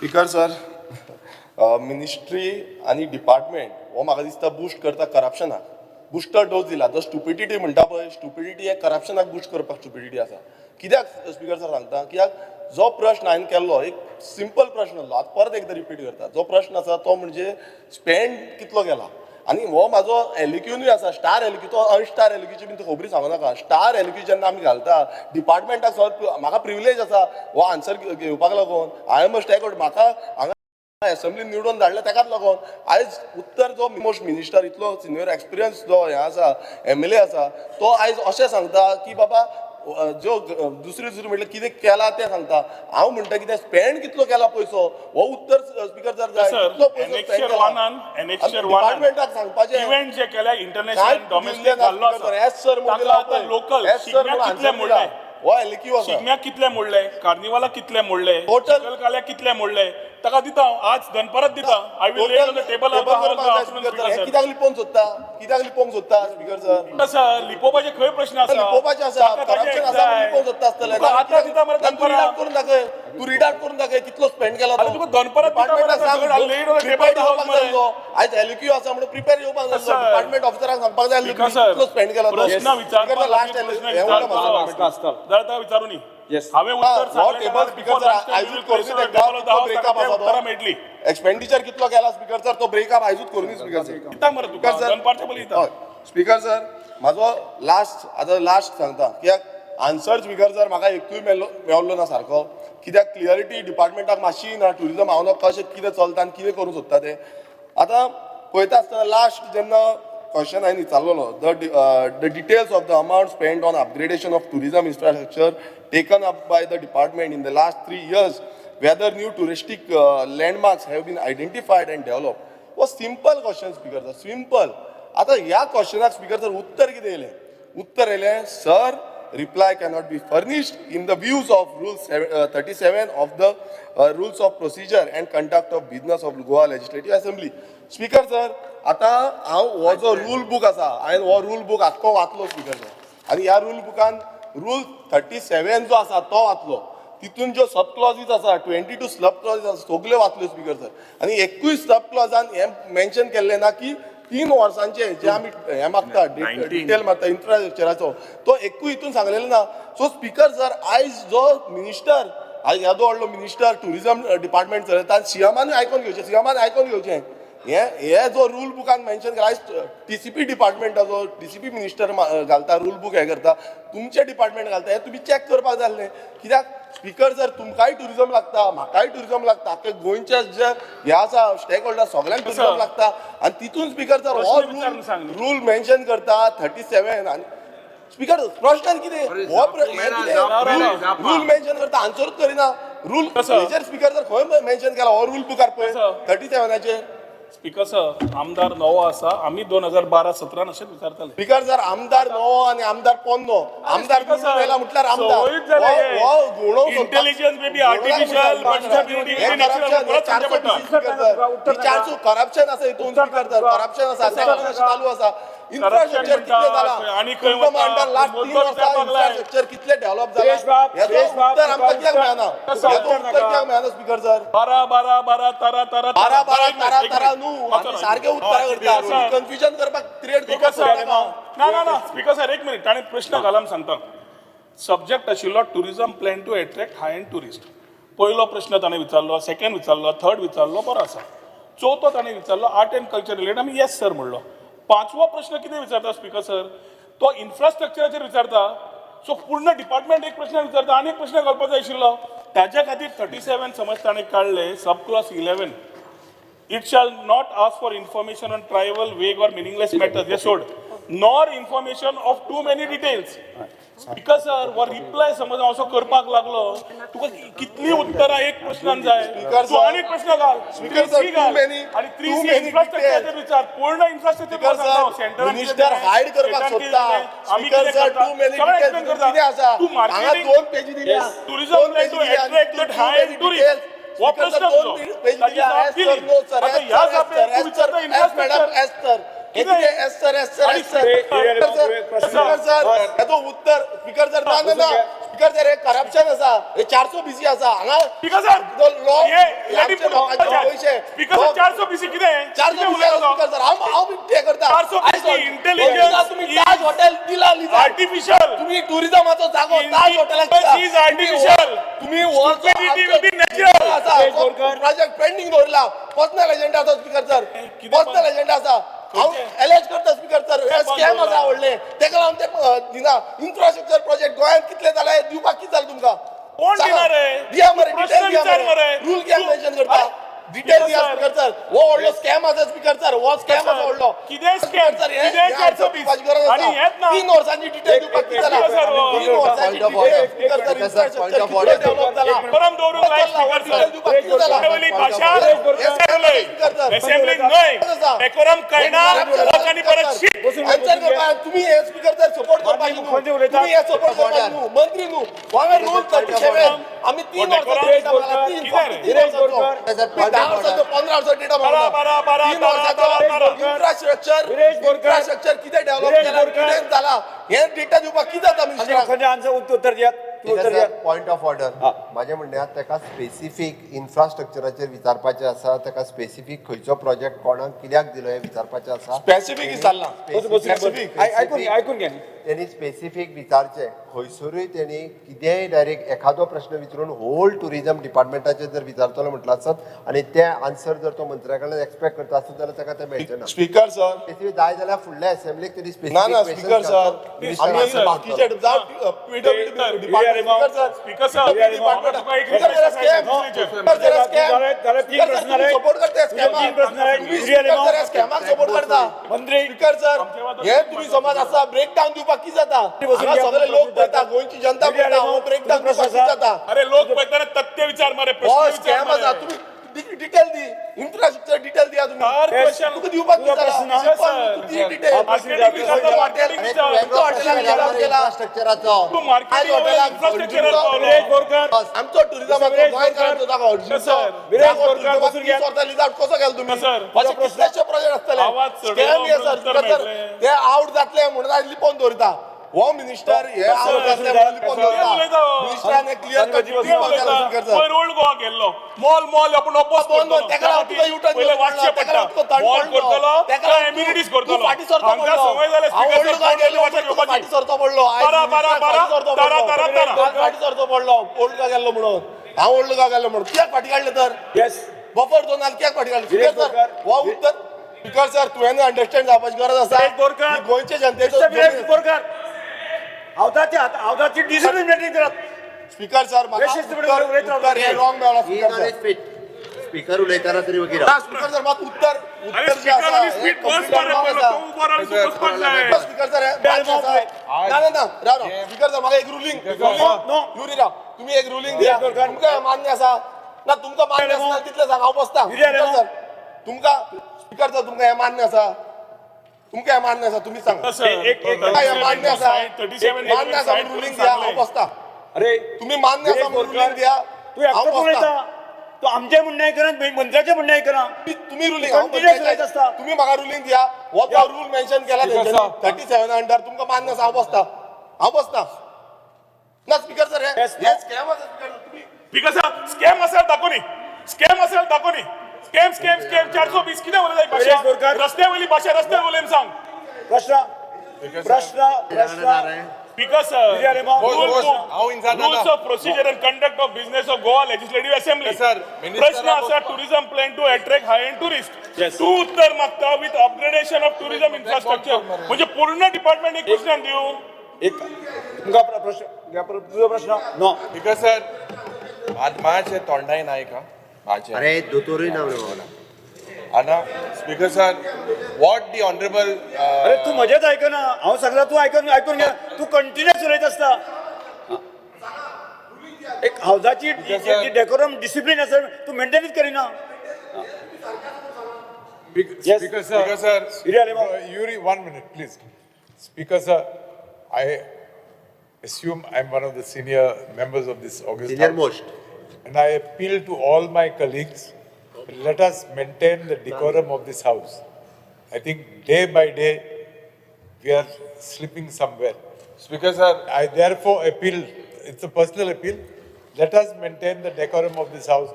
Speaker sir, ministry आनी department हो म्हाका दिसता बुस्ट करता करप्शनाक. बुस्टर डोस दिला तो. स्टुपिडिटी म्हणटा पळय, स्टुपिडिटी हे करप्शनाक बुस्ट करपाक स्टुपिडिटी आसा. कित्याक स्पीकर सर सांगता, कित्याक जो प्रश्न हांवें केल्लो, एक सिंपल प्रश्न आसलो. आतां परत एकदां रिपीट करता. जो प्रश्न आसा तो म्हणजे स्पेंड कितलो केला आनी हो म्हाजो एलक्यूनूय आसा, स्टार एलक्यू. तो अनस्टार एलक्यूची बीन खबरी सांगू नाका. स्टार एलक्यू जेन्ना आमी घालता डिपार्टमेंटाक, सर, म्हाका प्रिविलेज आसा हो आन्सर घेवपाक लागून. I am a stake, म्हाका हांगा एसेंब्लीन निवडून धाडले ताकाच लागून. आयज उत्तर जो मोस्ट मिनिस्टर, इतलो सिनियर एक्सपिरियन्स जो हें आसा, एमएलए आसा, तो आयज अशें सांगता की बाबा ज्यो दुसरी दुसरी म्हटल्यार कितें केलां तें सांगता. हांव म्हणटा कितें स्पेंड कितलो केला पयसो, हो उत्तर स्पीकर सर जाय. सर, कितलो पयसो स्पेंड एनेक्शर केला वनान, एनेक्शर वनान डिपार्टमेंटाक सांगपाचें. इव्हेंट जे केल्या, काय इंटरनॅशनल, डॉमेस्टीक घाल्लो आसा. एस सर म्हणून ताका आतां लोकल एस सर शिगम्याक कितले मोडले? हो एलक्यू आसा. शिगम्याक कितले मोडले? कार्निवालाक कितले मोडले? Total- चिखलकाल्याक कितले मोडले? ताका दिता हांव, आज दनपारात दिता. I will lay on the table. Table करपाक जाय स्पीकर सर. हे कित्याक लिपोवंक सोदता? कित्याक लिपोवंक सोदता स्पीकर सर? सर, लिपोवपाचे खंय प्रश्न आसा? लिपोवपाचें आसा. ताका ताचे करप्शन आसा म्हणून जाय. लिपोवंक सोदता आसतलें. तुका आतां दिता मरे तू रीड दनपारां. आउट करून दाखय. तू रीड आउट करून दाखय कितलो स्पेंड केला. अरे, तुका दनपारां दिता डिपार्टमेंटाक मरे, सांग. सगळें lay it on the prepare table. येवपाक मरे. जाय आसलो. आयज एलक्यू आसा म्हणून प्रिपेर येवपाक जाय. सर. डिपार्टमेंट ऑफिसरांक सांगपाक जाय आसलें स्पीकर तुमी सर, कितलो स्पेंड केला तो. प्रश्न विचारपाक लास्ट प्रश्न हें उरला म्हाका. विचारपाक जाल्यार ताका विचारूं न्ही. हांवें हा, उत्तर हो सांगलें. टेबल स्पीकर सर आयजूच करून ताका कितलो ब्रेकअप आसा तो. उत्तरां मेळटली. एक्सपेंडिचर कितलो केला स्पीकर सर, तो ब्रेकअप आयजूच करून स्पीकर सर. दिता मरे तुका. Speaker sir. दनपारच्या पयलीं दिता. हय स्पीकर सर, म्हाजो लास्ट, आतां लास्ट सांगता, कित्याक आन्सर स्पीकर सर म्हाका एकूय मेळ्ळो मेवलो ना सारको, कित्याक क्लियरिटी डिपार्टमेंटाक मातशी ना. ट्युरिजम हांव ना कशें कितें चलता आनी कितें करूंक सोदता तें. आतां पळयता आसतना लास्ट जेन्ना क्वेश्चन हांवें विचारलेलो, the details of the amount spend on upgradation of tourism infrastructure taken up by the department in the last 3 years, whether new touristic landmarks have been identified and developed. हो simple question speaker sir, simple. आतां ह्या क्वेश्चनाक speaker sir उत्तर कितें येयलें? उत्तर येयलें, sir, reply cannot be furnished in the views of rule 37 of the rules of procedure and conduct of business of Goa Legislative Assembly. Speaker sir, आतां हांव हो जो रूल बूक आसा, हांवें हो रूल बूक आख्खो वाचलो स्पीकर सर, आनी ह्या रूल बुकान रूल 37 जो आसा तो वाचलो. तितून ज्यो सब क्लॉजीस आसा, 22 सब क्लॉजीस आसा, सगल्यो वाचल्यो स्पीकर सर, आनी एकूय सब क्लॉजान हें मेन्शन केल्लें ना की 3 वर्सांचे जे आमी हें मागता, डिटेल मागता इन्फ्रास्ट्रक्चराचो, तो एकूय हितून सांगलेलो ना. सो स्पीकर सर, आयज जो मिनिस्टर, आयज येदो व्हडलो मिनिस्टर ट्युरिजम डिपार्टमेंट चलयता, सीएमानूय आयकोन घेवचें. सीएमान आयकोन घेवचें हे हे जो रूल बुकान मेन्शन केला. आयज टीसीपी डिपार्टमेंटाचो टीसीपी मिनिस्टर घालता रूल बूक, हें करता, तुमचे डिपार्टमेंट घालता, हें तुमी चॅक करपाक जाय आसलें. कित्याक स्पीकर सर, तुमकांय ट्युरिजम लागता, म्हाकाय ट्युरिजम लागता, आख्खे गोंयचे जे हे आसा स्टेक होल्डर, सगळ्यांक ट्युरिजम लागता. आनी तितून स्पीकर सर हो प्रश्न विचारून सांग न्ही. रूल मेन्शन करता 37. आनी स्पीकर, प्रश्न कितें हो हें कितें रूल मेन्शन करता, आन्सरूच करिना रूल कसो? हेचेर. स्पीकर सर, खंय मेन्शन केला हो रूल बुकार पळय? कसो? 37चेर. स्पीकर सर, आमदार नवो आसा. आमी 2012-17 अशेंच विचारताले. स्पीकर सर, आमदार नवो आनी आमदार पोन्नो, आमदार स्पीकर सर, निवडून आयला म्हटल्यार आमदार संवयूच जाल्या हे. हो हो गुणोवंक सोदता. Intelligence may be artificial, but disability हे may be natural. Corruption, हे परत सांगचें 400 पडटा. स्पीकर सर, ही 400 करप्शन आसा हितून. स्पीकर सर, करप्शन आसा, ताका अशें चालू आसा. इन्फ्रास्ट्रक्चर कितलें जाला आनी खंय तुमकां वता? म्हणटा लास्ट 3 मुद्दो वर्सां विचारपाक लाय. इन्फ्रास्ट्रक्चर कितलें डेव्हलप जाला, देशबाब, हेचो देशबाब, उत्तर आमकां कित्याक मेळना? कसो? हेचो उत्तर कित्याक मेळना स्पीकर सर? 12 12 12 तारा तारा. 12 12 तारा तारा न्हू, आमी सारके उत्तरां करता. कन्फ्युजन करपाक क्रिएट स्पीकर करपाक सर, सोदता. ना ना ना, स्पीकर सर, एक मिनिट. ताणें प्रश्न घाला म्हूण सांगता. सब्जेक्ट आशिल्लो tourism plan to attract high end tourist. पयलो प्रश्न ताणें विचारलो, सेकंड विचारलो, थर्ड विचारलो, बरो आसा. चवथो ताणें विचारलो आर्ट एंड कल्चर रिलेटेड, आमी येस सर म्हणलो. पांचवो प्रश्न कितें विचारता स्पीकर सर? तो इन्फ्रास्ट्रक्चराचेर विचारता. सो पूर्ण डिपार्टमेंट एक प्रश्न विचारता आनी एक प्रश्न घालपाक जाय आशिल्लो. ताज्या खातीर 37 समज ताणें काडले, सब clause 11, "It shall not ask for information on trivial, vague or meaningless matters." हे सोड, nor information of too many details. Speaker sir, हो रिप्लाय समज हांव असो करपाक लागलो, तुका कितली उत्तरां एक प्रश्नान जाय? Speaker तूं sir, आनी एक प्रश्न घाल. Speaker sir, three C too घाल. many- आनी थ्री too C many इन्फ्रास्ट्रक्चराचेर विचार, पूर्ण infrastructure. Speaker sir, minister hide करपाक सोदता. Speaker sir, too many details कितें आसा? तूं हांगा मार्केटिंग दोन पेजी दिल्या. Tourism plan to attract that high end tourist. हो प्रश्न तुजो. ताची जाप दिली. आता ह्या जापेर तूं विचारता infrastructure. कितें? Yes sir, yes sir, आणि yes sir. Speaker sir, speaker sir, हेचो उत्तर स्पीकर सर, ना ना ना, स्पीकर सर, हे करप्शन आसा, हे 400 बीसी आसा हांगा. स्पीकर सर, जो law, हे आमचे लोकांचे पयशे स्पीकर सर, 400 बीसी कितें? 400 कितें बीसी उलयता तो? स्पीकर सर, हांव हांव ते करता. 400 BC intelligence तुम्ही is Taj hotel दिला लिजाड. आर्टिफिशियल. तुम्ही टुरिझमाचो जागो ताज हॉटेलाक दिला. Intelligence is artificial. तुम्ही Stupidity will be natural. Project pending दवरला. पर्सनल एजेंडा आसा स्पीकर सर, कितें? पर्सनल एजेंडा आसा. हांव एलएच करता स्पीकर सर, हे बंद स्कॅम आसा दवरला? व्हडले, तेका लागून ते दिना. इन्फ्रास्ट्रक्चर प्रोजेक्ट गोंयांत कितले जाले दिवपाक कितें जालें तुमकां? कोण सांगा. दिना रे? दिया मरे तूं डिटेल प्रश्न दिया विचार मरे. मरे. रूल कित्याक तूं- मेन्शन करता? अरे, डिटेल दिया सर. Speaker sir. हो व्हडलो स्कॅम आसा स्पीकर सर, हो स्कॅम आसा व्हडलो. कितें scam? Sir, हे कितें हे 420? answer दिवपाची गरज आणि आसा. हेच ना. 3 वर्सांची डिटेल दिवपाक कितें जालां? एक- सर, हो. 3 वर्सांची Point of detail order. Speaker sir, Speaker sir, point infrastructure of order. कितलो डेव्हलप जाला? परम दवरूंक लाय स्पीकर डिटेल सर. दिवपाक कितें जालां? वयली भाशा सर. असेंब्लीक न्हय, डेकोरम कळना, वच आनी परत शीक. आन्सर करपाक तुम्ही हे स्पीकर सर सपोर्ट करपाक न्हू, तुम्ही हे सपोर्ट करपाक न्हू, मंत्री न्हू. हांवें रूल 37, आमी 3 वर्सांचो डेटा मागला, 3, फक्त 3 वर्सांचो. तुम्ही 10 वर्सांचो, 15 वर्सांचो डेटा मागला. बारा, बारा, 3 बारा, वर्सांचो बारा, बारा. इन्फ्रास्ट्रक्चर, इन्फ्रास्ट्रक्चर कितें डेव्हलप केला, कितें जाला, हे डेटा दिवपाक कितें जाता मिनिस्टराक? आन्सर, उत्तर दियात, उत्तर दियात. पॉयंट ऑफ ऑर्डर, म्हाजें म्हणणें आहा, ताका स्पेसिफीक इन्फ्रास्ट्रक्चराचेर विचारपाचें आसा, ताका स्पेसिफीक खंयचो प्रोजेक्ट कोणाक कित्याक दिलो हें विचारपाचें आसा. स्पेसिफीक विचारलां. बसून बसून Specific. आयकून घे, आयकून घे. तेणी स्पेसिफीक विचारचें. खंयसरूय तेणी कितेंय डायरेक्ट एखादो प्रश्न विचारून होल टुरिजम डिपार्टमेंटाचेर जर विचारतलो म्हटलं आसत आनी तें आन्सर जर तो मंत्र्या कडल्यान एक्सपेक्ट करता आसत जाल्यार ताका तें मेळचें ना. स्पीकर सर, स्पेसिफीक जाय जाल्यार फुडल्या असेंब्लीक तेणी ना ना स्पेसिफीक स्पीकर सर, आमी बाकीचे जावं PWD department, speaker sir, speaker sir, department, तुका एक speaker sir, scam, speaker sir, scam, जाले, जाले, तीन स्पीकर सर, प्रश्न तुम्ही जाले. सपोर्ट करता तुझे तीन प्रश्न जाले. तुम्ही युरिया स्पीकर लिमाव. सर, स्कॅमाक सपोर्ट करता. मंत्री. स्पीकर सर, हे तुम्ही समज आसा, ब्रेकडावन दिवपाक कितें जाता? बसून हांगा घ्या. सगळे लोक पळयता, गोंयची जनता युरिया पळयता, हो लिमाव. ब्रेकडावन तुझो दिवपाक प्रश्न कितें जाता? अरे लोक पळयतना तथ्य विचार मरे, हो प्रश्न विचार स्कॅम आसा. मरे. तुम्ही डिटेल दी, इन्फ्रास्ट्रक्चर डिटेल दिया तुम्ही. हर क्वेश्चन तुका दिवपाक तुझो कितें प्रश्न जाला? ना. पण तूं दी डिटेल. मार्केटिंग विचारता, मार्केटिंग विचार. हॉटेलाक डेव्हलप केला. इन्फ्रास्ट्रक्चराचो तूं मार्केटिंग आयज हॉटेलाक इन्फ्रास्ट्रक्चरार पावलो. विरेश बोरकर. आमचो टुरिझमाचो, विरेश गोंयकारांचो जागो, सर. विरेश बोरकर, बसून घ्या. कसो केलो तुम्ही? सर. अशे कितलेशे प्रोजेक्ट आसतले. आवाज चडयलो स्कॅम हे म्हणून सर, उत्तर सर, मेळटलें. ते आवट जातले म्हणून आयज लिपोवन दवरिता. हो मिनिस्टर हे आवट जातले म्हणून लिपोवन कितें उलयता दवरिता. हो? मिनिस्टरान क्लियर कट पयर सर. ओल्ड गोवा गेल्लो, मॉल मॉल आपण oppose बंद करतलो. तेका लागून तुका U-turn पयले घेवचो वाचचें पडलो, तेका पडटा. लागून तुका मॉल थंड पडलो, करतलो तेका काय लागून एम्युनिटीज तूं करतलो? फाटीं सरचो हांगा पडलो. संवय जाल्या हांव स्पीकर ओल्ड सर गोवा गेल्लो, वाचा तुका घेवपाची. फाटीं सरचो पडलो. आयज बारा, बारा, मिनिस्टराक बारा, फाटीं सरचो तारा, पडलो. तारा, तारा. काल फाटीं सरचो पडलो ओल्ड गोवा गेल्लो म्हणून. हांव ओल्ड गोवा गेल्लो म्हणून कित्याक फाटीं काडलें तर? येस. बफर झोन कित्याक फाटीं काडलें? Viresh speaker sir, Borkar. हो उत्तर स्पीकर सर, तुवें अंडरस्टँड जावपाची गरज आसा. विरेश बोरकर. ही गोंयचे जनतेचो मिस्टर विरेश बोरकर, हावदाची हावदाची डिसिप्लीन मेंटेन करात. स्पीकर सर, म्हाका बेशिस्त उत्तर उलयता. उत्तर हे रॉंग मेळ्ळा स्पीकर सर. स्पीकर उलयतना तरी वगैरे ना स्पीकर सर, मात उत्तर अरे उत्तर जे स्पीकर आसा आनी हे स्पीड बस complete मरे wrong पयलो आसा. तो उबो रावन तूं बसपाक जाय. स्पीकर सर, हे मान्य आसा. ना ना ना, राव राव स्पीकर सर, म्हाका एक रुलींग. नो. युरी राव, तुम्ही एक रुलींग दिया. बोरकर. तुमकां हें मान्य आसा ना? तुमकां मान्य आसना तितलें सांग, हांव बसता. युरी स्पीकर सर, तुमकां, स्पीकर सर, तुमकां हें मान्य आसा? तुमकां हें मान्य आसा? तुमी सांगा. सर, एक- एक- तुमकां हें मान्य आसा? 37 मान्य आसा म्हणून रुलींग दिया, हांव बसता. अरे तुम्ही मान्य आसा विरेश म्हणून बोरकर, रुलींग दिया, तूं हांव एकटोच बसता. उलयता. तूं आमचें म्हणणें आयकना, मंत्र्याचें म्हणणें आयकना. तुम्ही रुलींग Continuous उलयत आसता. तुम्ही म्हाका रुलींग दिया. हो तो रूल मेन्शन केला तेंच्यांनी 37 अंडर, तुमकां मान्य आसा? हांव बसता, हांव बसता. ना स्पीकर सर, हे Yes. हे स्कॅम आसा स्पीकर सर, तुम्ही स्पीकर सर, स्कॅम असेल दाखोनी, स्कॅम असेल दाखोनी. स्कॅम स्कॅम स्कॅम 420 कितें उलयता ही विरेश भाशा? बोरकर. रस्त्या वयली भाशा, रस्त्यार उलय सांग. प्रश्न, प्रश्न, प्रश्न. Speaker sir, Yuri Alemao. Rule boss, book, हांव इन्साद rules जाता. of procedure and conduct of business of Goa Legislative Assembly. Yes, sir. Minister प्रश्न आसा of- tourism plan to attract high end tourist. Yes. तूं उत्तर मागता with upgradation of tourism infrastructure. म्हणजे पूर्ण department एक क्वेश्चन दिवं. एक तुमकां प्रश्न, तुजो प्रश्न नो. स्पीकर सर, मातशें तोंडाय ना का माझे. अरे दोतोरूय ना रे बाबा. आना speaker sir, what the honourable अरे तूं म्हजेंच आयकना, हांव सांगता तूं आयकून आयकून घे. तूं कंटिन्युअस उलयत आसता. एक हावजाची जी डेकोरम डिसिप्लीन आसा तूं मेंटेनूच करिना. Yes. Speaker sir. Speaker sir. Yuri Alemao. Yuri, 1 minute, please. Speaker sir, I assume I'm one of the senior members of this august senior house. Most. And I appeal to all my colleagues, let us maintain the decorum of this house. I think day by day, we are slipping somewhere. Speaker sir, I therefore appeal, it's a personal appeal, let us maintain the decorum of this house.